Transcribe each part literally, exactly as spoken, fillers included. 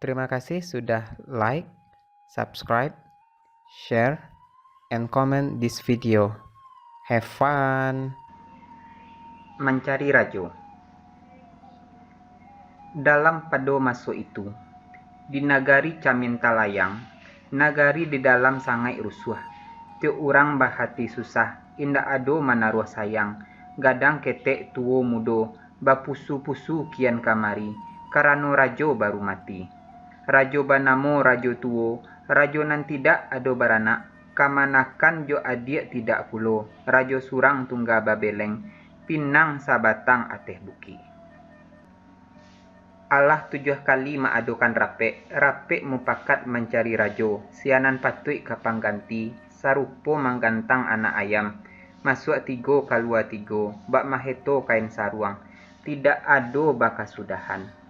Terima kasih sudah like, subscribe, share, and comment this video. Have fun! Mancari Rajo. Dalam pado maso itu, di nagari Camin Talayang, nagari di dalam sangaik rusuah. Tiok urang bahati susah, indak ado manaruah sayang, gadang ketek tuo mudo, bapusu-pusu kian kamari, karano rajo baru mati. Rajo banamo Rajo Tuo, rajo nan tidak ado baranak, kamanakan jo adiak tidak pulo, rajo surang tungga babeleng, pinang sabatang ateh bukik. Alah tujuah kali maadokan rapek, rapek mupakat mancari rajo, sianan patuik ka pangganti, sarupo manggantang anak ayam, masuak tigo, kalua tigo, bak maheto kain saruang, tidak ado bakasudahan.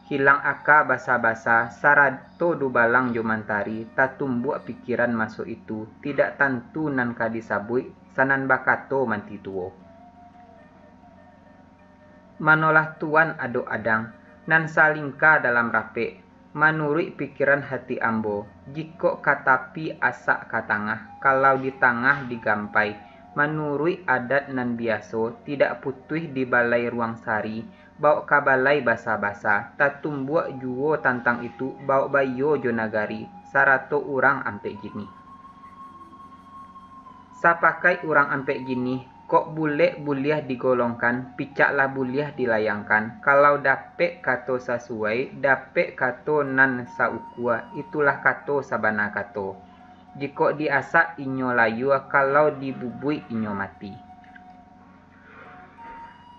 Hilang aka basa-basa, sarato dubalang jo mantari, tatumbuak pikiran maso itu, tidak tantu nan ka disabuik, sanan bakato manti tuo. Manolah tuan adok adang, nan salingka dalam rapek, manuruik pikiran hati ambo, jikok ka tapi asak ka tangah, kalau di tangah digampai, manuruik adat nan biaso, tidak putuih di balai ruang sari, bawok ka balai basa-basa, tatumbuak juo tantang itu, bawok baiyo jo nagari, sarato urang ampek jinih. Sapakaik urang ampek jinih, kok bulek buliah digolongkan, picak lah buliah dilayangkan, kalau dapek kato sasuai, dapek kato nan saukua, itulah kato sabana kato. Jikok diasak inyo layua, kalau dibubuik inyo mati.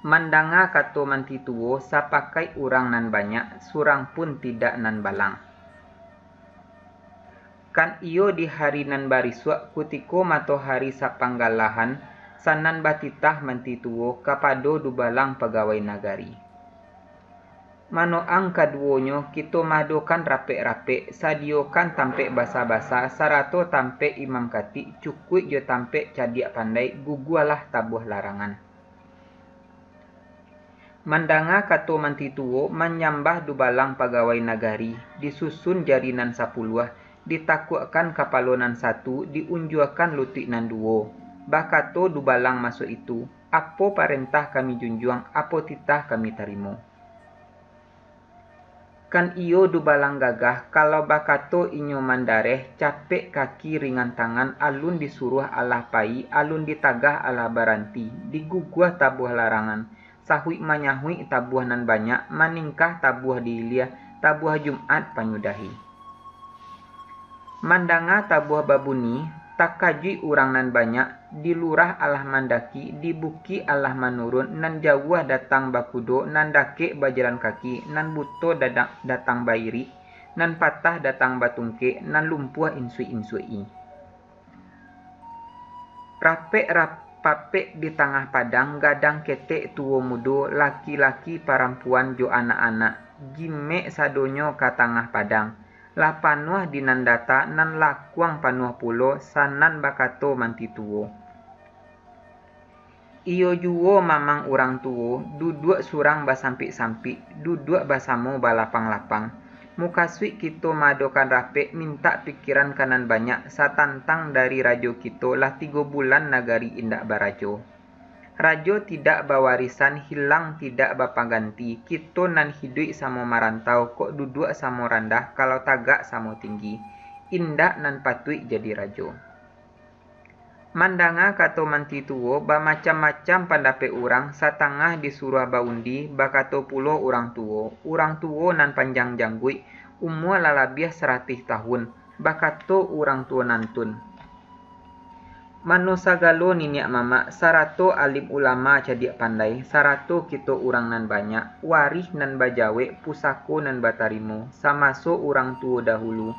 Mandanga kato manti tuo, sapakaik urang nan banyak, surang pun tidak nan balang. Kan iyo di hari nan barisuak, kutiko matohari sapanggalahan, sanan batitah manti tuo kapado dubalang pagawai nagari. Manoang kaduonyo, kito maadokan rapek-rapek, sadiyokan tampek basa-basa, sarato tampek imam katik, cukuik jo tampek cadiak pandai, guguahlah tabuah larangan. Mandanga kato manti tuo, manyambah dubalang pagawai nagari, disusun jari nan sapuluah, ditakuakkan kapalo nan satu, diunjuakan lutuik nan duo. Bakato dubalang maso itu, apo parentah kami junjuang, apo titah kami tarimo. Kan iyo dubalang gagah, kalau bakato inyo mandareh, capek kaki ringan tangan, alun disuruah alah payi, alun ditagah alah baranti, diguguah tabuah larangan, sahuik manyahuik tabuah nan banyak, maningkah tabuah di iliah, tabuah Jumaik panyudahi. Mandanga tabuah babuni, takajuik urang nan banyak, di lurah alah mandaki, di bukik alah manurun, nan jauah datang bakudo, nan dakek bajalan kaki, nan buto dada-, datang bairik, nan patah datang batungkek, nan lumpuah insuik-insuik-i. Rapek rap-, papek di tangah padang, gadang ketek tuo mudo, laki-laki parampuan jo anak-anak, jimek sadonyo ka tangah padang. Lah panuah di nan data, nan lakuang panuah pulo, sanan bakato manti tuo. Iyo juo mamang urang tuo, duduak surang basampik-sampik, duduak basamo balapang-lapang. Mukasuik kito maadokan rapek mintak pikiran ka nan banyak satantang dari rajo kito lah tigo bulan nagari indak barajo. Rajo tidak bawarisan, hilang tidak bapaganti, kito nan hiduik samo marantau, kok duduak samo randah, kalau tagak samo tinggi, indak nan patuik jadi rajo. Mandanga kato manti tuo, bamacam-macam pandapek urang, satangah disuruah baundi, bakato pulo urang tuo, urang tuo nan panjang jangguik, umua lah labiah saratih tahun, bakato urang tuo nantun. Mano sagalo niniak mamak, sarato alim ulama cadiak pandai, sarato kito urang nan banyak, warih nan bajawek, pusako nan batarimo, samaso urang tuo dahulu.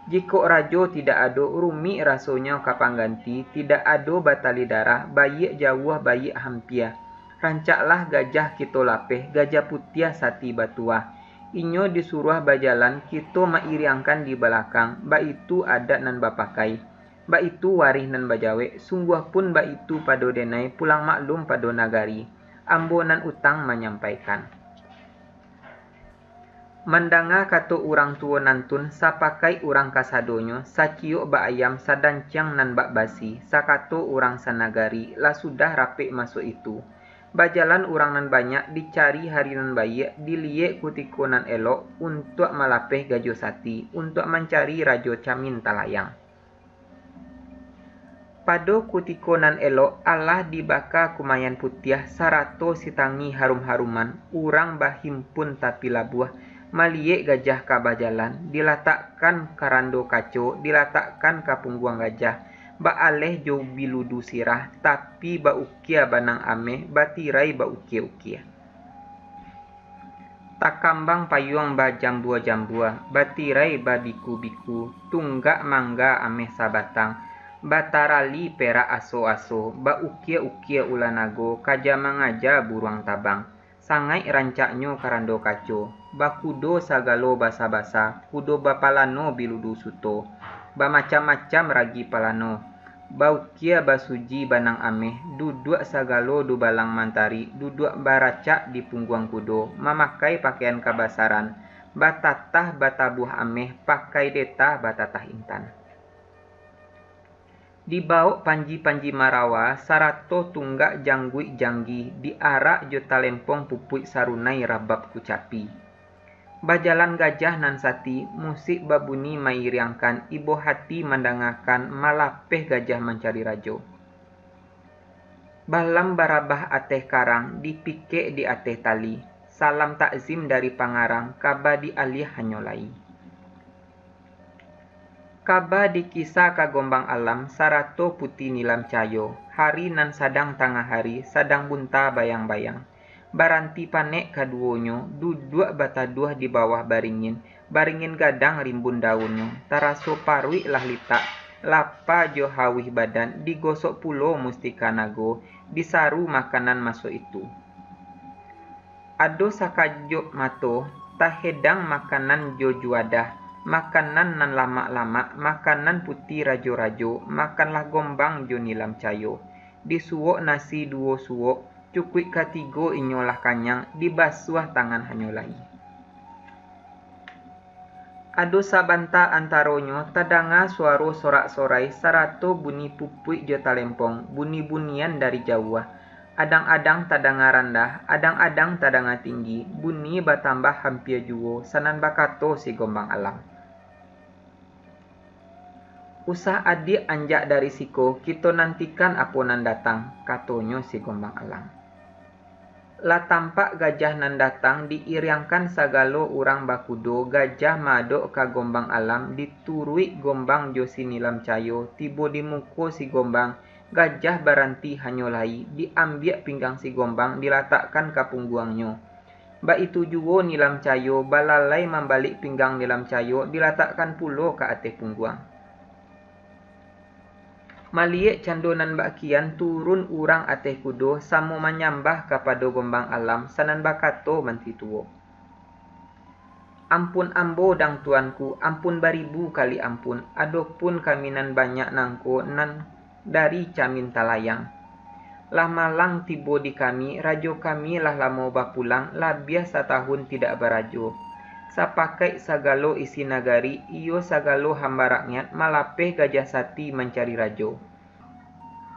Jikok rajo tidak ado, rumik rasonyo ka pangganti, tidak ado batali darah, baiak jauah, baiak hampia. Rancaklah gajah kito lapeh, gajah putiah sati batuah. Inyo disuruah bajalan, kito mairiangkan di balakang, baitu adat nan bapakai. Baitu warih nan bajawek, sungguah pun baitu pado denai, pulang maklum pado nagari. Ambo nan utang manyampaikan. Mandanga kato urang tuwo nantun, sapakaik urang kasadonyo, saciok bak ayam, sadanciang nan bak basi, sakato urang sanagari, lah sudah rapek maso itu. Bajalan urang nan banyak, dicari hari nan baiak, diliyek kutiko nan elok, untuak malapeh gajo sati, untuak mancari Rajo Camin Talayang. Pado kutiko nan elok, alah dibaka kumayan putiah, sarato sitangi harum-haruman, urang bahimpun tapi labuah, maliyek gajah ka bajalan, dilatakkan karando kaco, dilatakkan ka pungguang gajah, baaleh jo biludu sirah, tapi baukia banang ameh, batirai baukia-ukia. Takambang payuang bajambua-jambua, batirai babiku-biku, tunggak mangga ameh sabatang, batarali perak aso-aso, baukia-ukia ulah nago, kaja mangaja buruang tabang. Sangaik rancaknyo karando kaco, bakudo sagalo basa-basa, kudo bapalano biludu suto, bamacam-macam ragi palano, baukia basuji banang ameh, duduak sagalo dubalang mantari, duduak baracak di pungguang kudo, mamakai pakaian kabasaran, batatah batabuah ameh, pakai deta batatah intan. Dibawok panji-panji marawa, sarato tunggak jangguik janggi, diarak jo talempong pupuik sarunai rabab kucapi. Bajalan gajah nan sati, musik babuni mairiangkan, ibo hati mandangakan, malapeh gajah mancari rajo. Balam barabah ateh karang, dipikek di ateh tali, salam takzim dari pangarang, kaba di aliah hanyo lai. Kaba dikisa ka Gombang Alam sarato Puti Nilam Cayo, hari nan sadang tangah hari, sadang bunta bayang-bayang. Baranti panek kaduonyo, duduak bataduah di bawah baringin, baringin gadang rimbun daunnyo, taraso paruik lah litak, lapa jo hawih badan, digosok pulo mustika nago, disaru makanan maso itu. Ado sakajok mato, tahedang makanan jo juadah, makanan nan lamak-lamak, makanan puti rajo-rajo, makanlah Gombang jo Nilam Cayo. Disuok nasi duo suok, cukuik katigo inyo lah kanyang, dibasuah tangan hanyo lai. Ado sabanta antaronyo tadanga suaro sorak-sorai sarato bunyi pupuik jo talempong, bunyi-bunyian dari jauah. Adang-adang tadanga randah, adang-adang tadanga tinggi, bunyi batambah hampia juo, sanan bakato si Gombang Alam. Usah adiak anjak dari siko, kito nantikan apo nan datang, katonyo si Gombang Alam. Lah tampak gajah nan datang, diiriangkan sagalo urang bakudo, gajah maadok ka Gombang Alam, dituruik Gombang jo si Nilam Cayo, tibo di muko si Gombang, gajah baranti hanyo lai, diambiak pinggang si Gombang, dilatakkan ka pungguangnyo. Baitu juo Nilam Cayo, balalai mambalik pinggang Nilam Cayo, dilatakkan pulo ka ateh pungguang. Maliyek cando nan bak kian, turun urang ateh kudo, samo manyambah kapado Gombang Alam, sanan bakato Manti Tuo. Ampun ambo dang tuanku, ampun baribu kali ampun, adopun kami nan banyak nangko nan dari Camin Talayang. Lah malang tibo di kami, rajo kami lah lamo bapulang, labiah satahun tidak barajo. Sapakaik sagalo isi nagari, iyo sagalo hamba rakyat, malapeh gajah sati mancari rajo.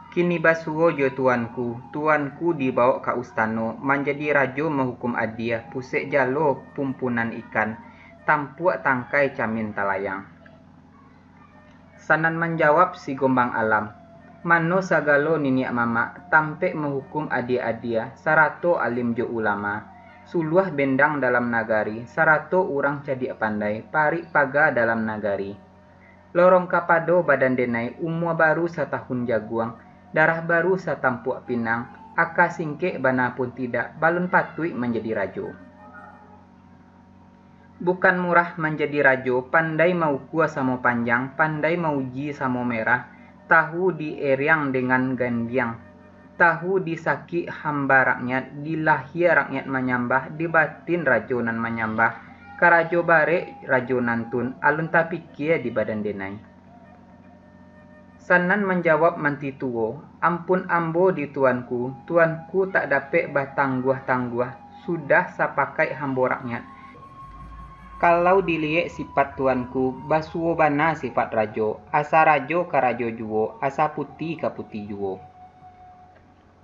Kini basuo jo tuanku, tuanku dibawok ka ustano, manjadi rajo mahukum adie, pusek jalo pumpunan ikan, tampuak tangkai Camin Talayang. Sanan manjawab si Gombang Alam, mano sagalo niniak mamak, tampek mahukum adie-adie, sarato alim jo ulama, suluah bendang dalam nagari, sarato urang cadiak pandai, parik paga dalam nagari. Lorong kapado badan denai, umua baru satahun jaguang, darah baru satampuak pinang, aka singkek bana pun tidak, balun patuik manjadi rajo. Bukan murah manjadi rajo, pandai maukua samo panjang, pandai mauji samo merah, tahu dieriang dengan gandiang. Tahu disakik hamba rakyat, di lahia rakyat manyambah, di batin rajo nan manyambah, karajo barek rajo nantun, alun tapikia di badan denai. Sanan manjawab Manti Tuo, ampun ambo di tuanku, tuanku tak dapek batangguah-tangguah, sudah sapakaik hambo rakyat. Kalau diliek sipat tuanku, basuo bana sipat rajo, asa rajo ka rajo juo, asa puti ka puti juo.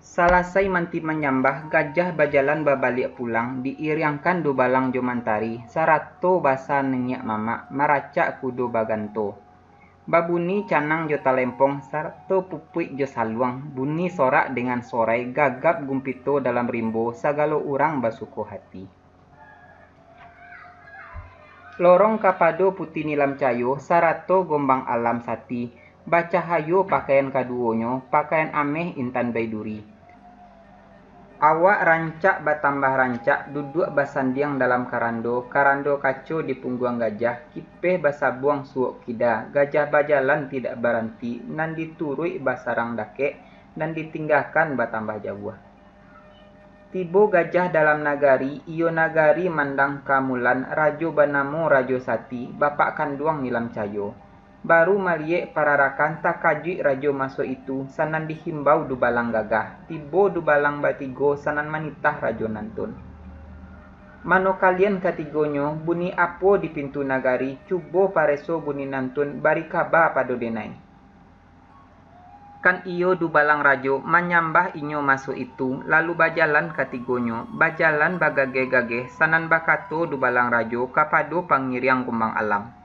Salasai manti manyambah, gajah bajalan babaliak pulang, diiriangkan dubalang jo mantari, sarato basa niniak mamak, maracak kudo baganto. Babuni canang jo talempong, sarato pupuik jo saluang, buni sorak dengan sorai, gagap gumpito dalam rimbo, sagalo urang basuko hati. Lorong kapado Puti Nilam Cayo, sarato Gombang Alam Sati, bacahayo pakaian kaduonyo, pakaian ameh intan baiduri. Awak rancak batambah rancak, duduak basandiang dalam karando, karando kaco di pungguang gajah, kipeh basabuang suok kida, gajah bajalan tidak baranti, nan dituruik basarang dakek, nan ditinggakan batambah jauah. Tibo gajah dalam nagari, iyo nagari Mandang Kamulan, rajo banamo Rajo Sati, bapak kanduang Nilam Cayo. Baru maliyek pararakan, takajuik rajo maso itu, sanan dihimbau dubalang gagah. Tibo dubalang batigo, sanan manitah rajo nantun. Mano kalian katigonyo, buni apo di pintu nagari, cubo pareso buni nantun, bari kaba pado denai. Kan iyo dubalang rajo manyambah inyo maso itu, lalu bajalan katigonyo, bajalan bagageh-gageh, sanan bakato dubalang rajo kapado pangiriang Gombang Alam.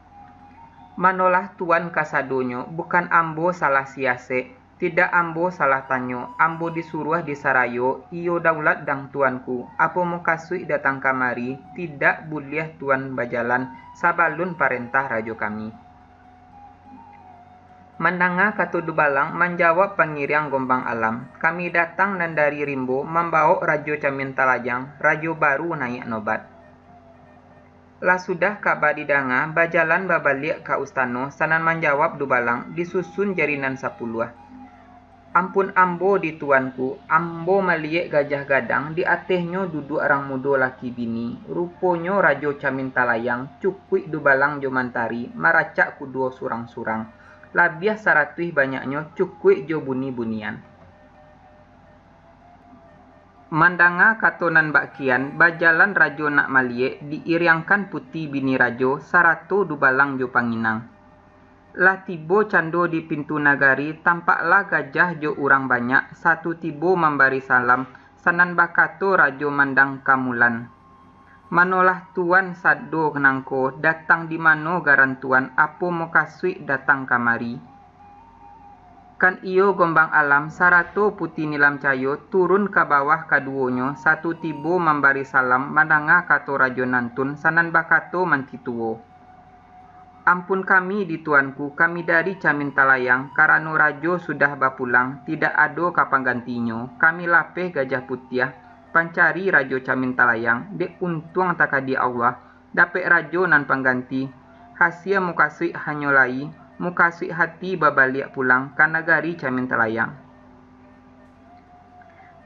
Manolah tuan kasadonyo, bukan ambo salah siasek, tidak ambo salah tanyo, ambo disuruah di sarayo, iyo daulat dang tuanku, apo mukasuik datang kamari, tidak buliah tuan bajalan sabalun parentah rajo kami. Mandanga kato dubalang, manjawab pangiriang Gombang Alam, kami datang nan dari rimbo, mambawok Rajo Camin Talayang, rajo baru naiak nobat. Lah sudah kaba didanga, bajalan babaliak ka ustano, sanan manjawab dubalang, disusun jari nan sapuluah. Ampun ambo di tuanku, ambo maliyek gajah gadang, di atehnyo duduak rang mudo laki bini, ruponyo Rajo Camin Talayang, cukuik dubalang jo mantari, maracak kudo surang-surang. Labiah saratuih banyaknyo, cukuik jo buni-bunian. Mandanga kato nan bak kian, bajalan rajo nak maliyek, diiriangkan puti bini rajo, sarato dubalang jo panginang. Lah tibo cando di pintu nagari, tampaklah gajah jo urang banyak, satu tibo mambari salam, sanan bakato Rajo Mandang Kamulan. Manolah tuan sado nangko, datang di mano garan tuan, apo mukasuik datang kamari? Kan iyo Gombang Alam sarato Puti Nilam Cayo turun ka bawah kaduonyo, satu tibo mambari salam, mandanga kato rajo nantun, sanan bakato manti tuo. Ampun kami di tuanku, kami dari Camin Talayang, karano rajo sudah bapulang, tidak ado ka panggantinyo, kami lapeh Gajah Putiah, pancari Rajo Camin Talayang, dek untuang takadi Allah, dapek rajo nan pangganti. Hasia mukasuik hanyo lai, mukasuik hati babaliak pulang ka nagari Camin Talayang.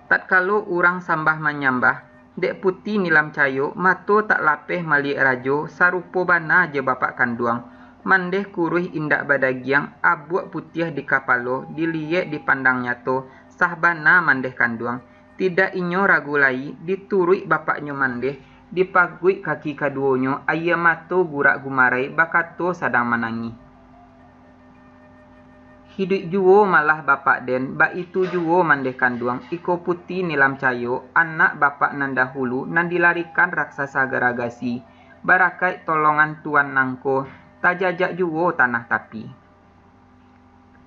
Tatkalo urang sambah manyambah, dek Puti Nilam Cayo, mato tak lapeh maliyek rajo, sarupo bana jo bapak kanduang. Mandeh kuruih indak badagiang, abuak putiah di kapalo, diliyek dipandang nyato, sah bana mandeh kanduang. Tidak inyo ragu lai, dituruik bapaknyo mandeh, dipaguik kaki kaduonyo, aia mato gurak gumarai, bakato sadang manangih. Hiduik juo malah bapak den, baitu juo mandeh kanduang, iko Puti Nilam Cayo, anak bapak nan dahulu, nan dilarikan raksasa Garagasi, barakaik tolongan tuan nangko, tajajak juo tanah tapi.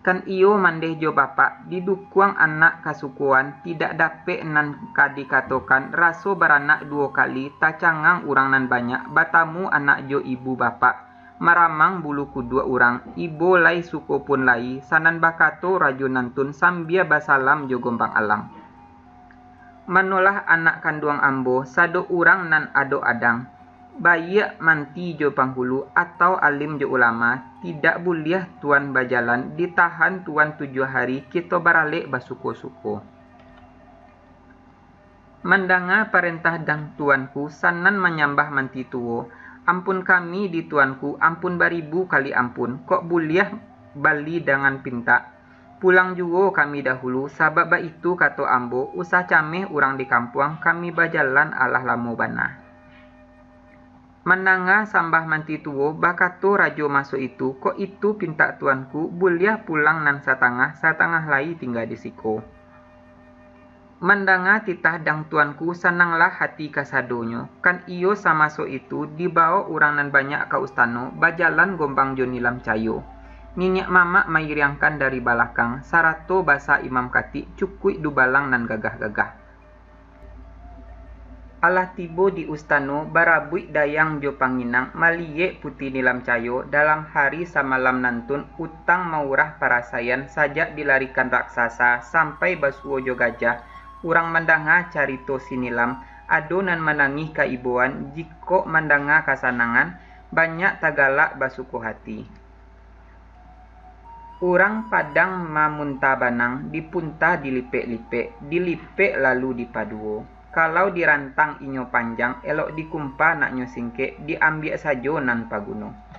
Kan iyo mandeh jo bapak, didukuang anak kasukoan, tidak dapek nan ka dikatokan, raso baranak duo kali, tacangang urang nan banyak, batamu anak jo ibu bapak, maramang bulu kuduak urang, ibo lai suko pun lai, sanan bakato rajo nantun sambia basalam jo Gombang Alam. Manolah anak kanduang ambo, sado urang nan adok adang, baiak manti jo panghulu atau alim jo ulama, tidak buliah tuan bajalan, ditahan tuan tujuah hari, kito baralek basuko-suko. Mandanga parentah dang tuanku, sanan manyambah manti tuo, ampun kami di tuanku, ampun baribu kali ampun, kok buliah bali dangan pintak. Pulang juo kami dahulu, sabab baitu kato ambo, usah cameh urang di kampuang, kami bajalan alah lamo bana. Mandanga sambah manti tuo, bakato rajo maso itu, "Kok itu pintak tuanku, buliah pulang nan satangah, satangah lai tingga di siko." Mandanga titah dang tuanku, sananglah hati kasadonyo. Kan iyo samaso itu, dibao urang nan banyak ka ustano, bajalan Gombang jo Nilam Cayo. Niniak mamak mairiangkan dari balakang, sarato basa imam katik cukuik dubalang nan gagah-gagah. Alah tibo di ustano, barabuik dayang jo panginang, maliyek Puti Nilam Cayo, dalam hari samalam nantun, utang maurah parasaian, sajak dilarikan raksasa, sampai basuo jo gajah, urang mandanga carito si Nilam, ado nan manangih kaiboan, jikok mandanga kasanangan, banyak tagalak basuko hati. Urang Padang mamunta banang, dipunta dilipek-lipek, dilipek lalu dipaduo. Kalau dirantang inyo panjang, elok dikumpa naknyo singkek, diambiak sajo nan paguno.